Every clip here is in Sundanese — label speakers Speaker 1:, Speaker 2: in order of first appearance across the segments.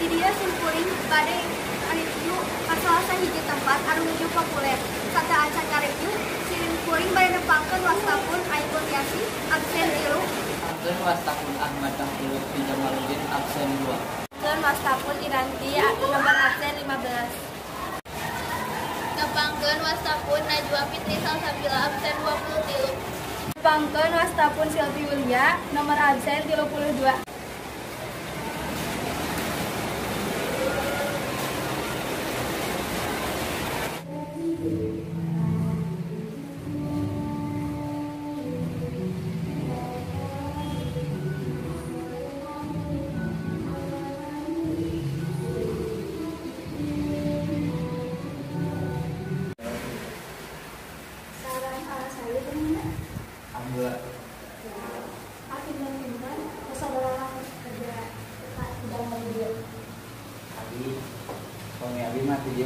Speaker 1: Di dieu simkuring bade review ka salah sahiji tempat anu nuju populer. Sateuacan ngareview, simkuring bade nepangkeun wastapun Aikun Yasi absen 3.
Speaker 2: Nepangkeun wastapun Ahmad Kahfi Lutfi Jamaluddin absen 2.
Speaker 1: Nepangkeun wastapun Iranti nomor absen 15.
Speaker 3: Nepangkeun wastapun Najwa Fitri Salsabila absen 23.
Speaker 1: Nepangkeun wastapun Silvi Yulia nomor absen 32.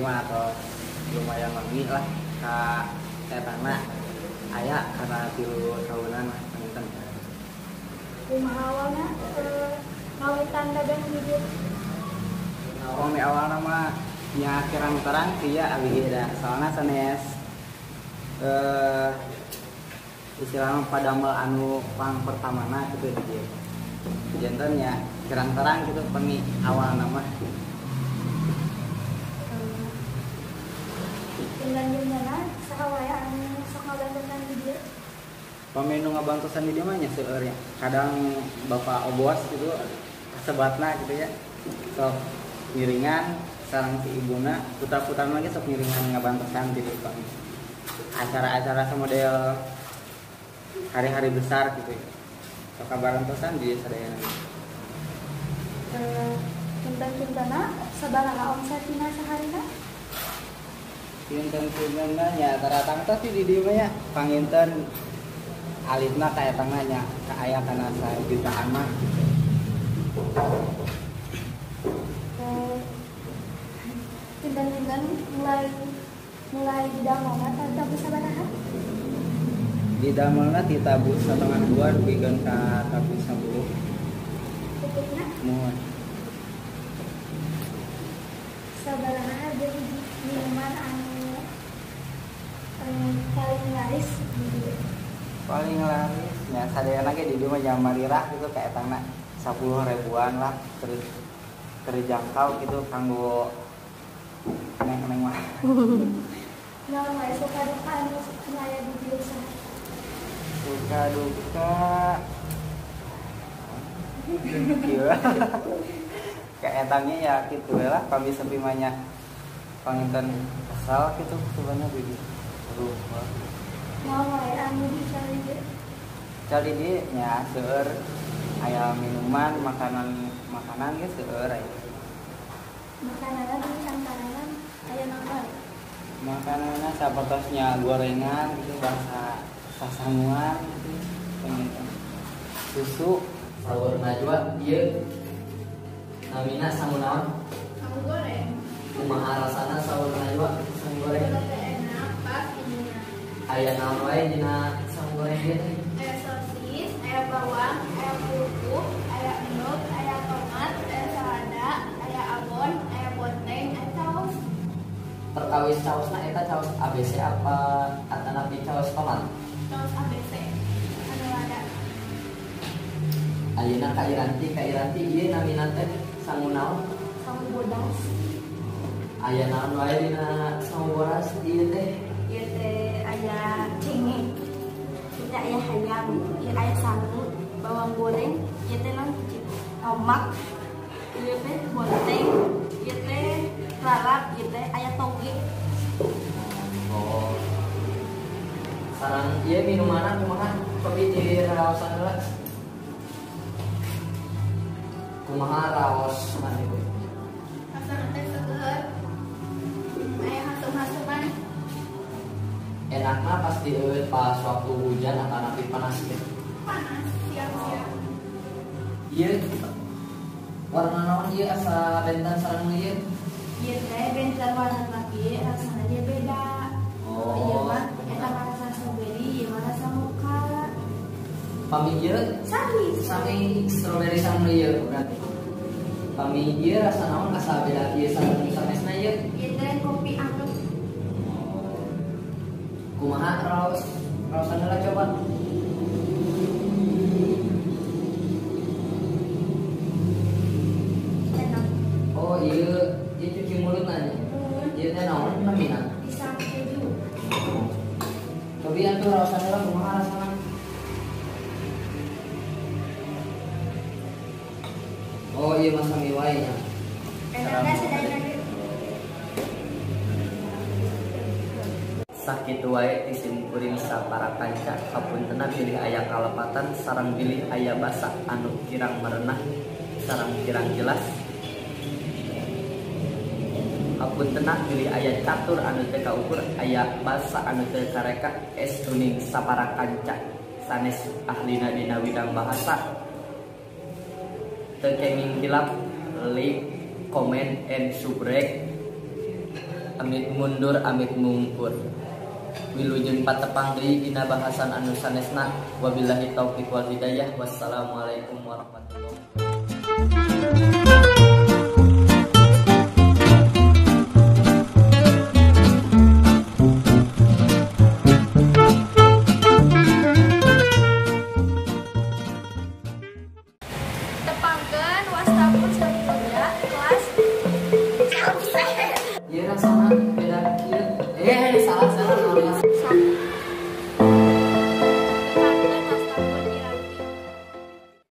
Speaker 2: Atau lumayan wangi lah ka etana aya karena 3 tahunan lah panginten.
Speaker 1: Kumaha awalna ngawitan dagang di dieu?
Speaker 2: Pami awalna mah nya kirang terang sih ya abi ge da soalna sanes istilahna padamel anu pang pertamana kitu di dieu. Janten nya kirang terang kitu pami awalna mah.
Speaker 1: Pindan-pindana saha wae anu sok ngabantosan di dieu?
Speaker 2: Pami nu ngabantosan di dieu mah nya seueur nya. Kadang bapak obos gitu kasebatna gitu ya. Sok ngiringan sareng si ibuna, putra-putrana ge sok ngiringan ngabantosan di dieu pami. Acara-acara samodel hari-hari besar gitu ya. Sok kabarantosan di dieu sadayana.
Speaker 1: Kinten-kintena sabaraha omset dina saharina?
Speaker 2: Kinten-kintena nya taratang teh sih di dieu mah nya panginten alitna ka etangna nya ka aya kana sajutaan mah gitu.
Speaker 1: Kinten-kinten mulai didamelna tabu sabaraha?
Speaker 2: Didamelna ti tabu 1,5 dugikeun ka tabu 10.
Speaker 1: Tutupna?
Speaker 2: Muhun.
Speaker 1: Sabaraha harga hiji minuman anu paling laris di dieu?
Speaker 2: Paling laris nya sadayana ge di dieu mah jamarirah gitu ka etangna 10 ribuan lah, terjangkau gitu kanggo neng-neng mah.
Speaker 1: Naon wae suka duka anu aya di dieu saha?
Speaker 2: Suka duka kieu. Kaetangnya ya gitu lah, pami sepi mah nya panginten kesal gitu sebenarnya di dieu. Aduh.
Speaker 1: Naon wae anu dicari dieu?
Speaker 2: Cari dieu nya seueur aya minuman, makanan ge seueur aya.
Speaker 1: Makananna di antarana aya naon wae?
Speaker 2: Makananna sapertosnya gorengan gitu, bangsa sasanguan gitu, panginten. Susu.
Speaker 4: Saur Najwa ieu namina sangu naon?
Speaker 3: Sangu goreng.
Speaker 4: Kumaha rasana saur Najwa sangu goreng?
Speaker 3: Enak, pas ininya.
Speaker 4: Aya naon wae dina sangu goreng ieu teh?
Speaker 3: Aya sosis, aya bawang, aya kerupuk, aya endog, aya tomat, aya selada, aya abon, aya bonteng, aya saus.
Speaker 4: Perkawis sausna eta saus ABC apa atanapi saus tomat?
Speaker 3: Saus ABC. Anu lada.
Speaker 4: Ayeuna ka Iranti ieu namina teh sangu naon?
Speaker 1: Sangu bodas.
Speaker 4: Aya naon wae dina sangu bodas ieu teh?
Speaker 1: Ieu teh aya cengek, ieu teh aya hayam, ieu aya sangu, bawang goreng, ieu teh naon tomat, ieu teh bonteng, ieu teh lalap, ieu teh aya toge.
Speaker 4: Oh. Sareng ieu minumanna kumaha? Kopi di raosan heula. Kumaha raos maneh teh?
Speaker 3: Rasana teh seger. Aya hasem-haseman.
Speaker 4: Enakna pas dieueut pas waktu hujan atanapi panas teh?
Speaker 3: Panas, siang-siang.
Speaker 4: Ieu warna naon ieu asa benten sareng ieu?
Speaker 1: Ieu teh benten warna kieu rasana ge beda.
Speaker 4: Oh.
Speaker 1: Ieu mah eta mah rasa strawberry, ieu mah rasa mocha.
Speaker 4: Pami ieu
Speaker 1: sami
Speaker 4: sami strawberry sareng ieu berarti. Pami ieu rasa naon asa beda ieu sareng nu sanesna ieu?
Speaker 1: Ieu teh kopi anget.
Speaker 4: Kumaha raos raosana lah coba.
Speaker 1: Enak.
Speaker 4: Oh ieu ieu cuci mulut nanya. Ieu teh naon namina?
Speaker 1: Pisang keju.
Speaker 4: Cobi atuh raosana lah kumaha rasana? Oh iya masa sami wae nya.
Speaker 1: Enak sadayana.
Speaker 4: Sakitu wae ti simkuring sapara kanca hapuntenna bilih aya kalepatan sareng bilih aya basa anu kirang merenah sareng kirang jelas. Hapuntenna bilih aya catur anu teu kaukur aya basa anu teu kareka estuning sapara kanca sanes ahlina dina widang bahasa. Teu kenging hilap like, comment, and subscribe. Amit mundur, amit mungkur. Wilujeng patepang deui dina bahasan anu sanesna. Wabillahi taufik wal hidayah. Wassalamualaikum warahmatullahi wabarakatuh.
Speaker 3: Tepangkeun wastapun Sampurna kelas.
Speaker 4: Ieu rasana beda kieu. Salah salah.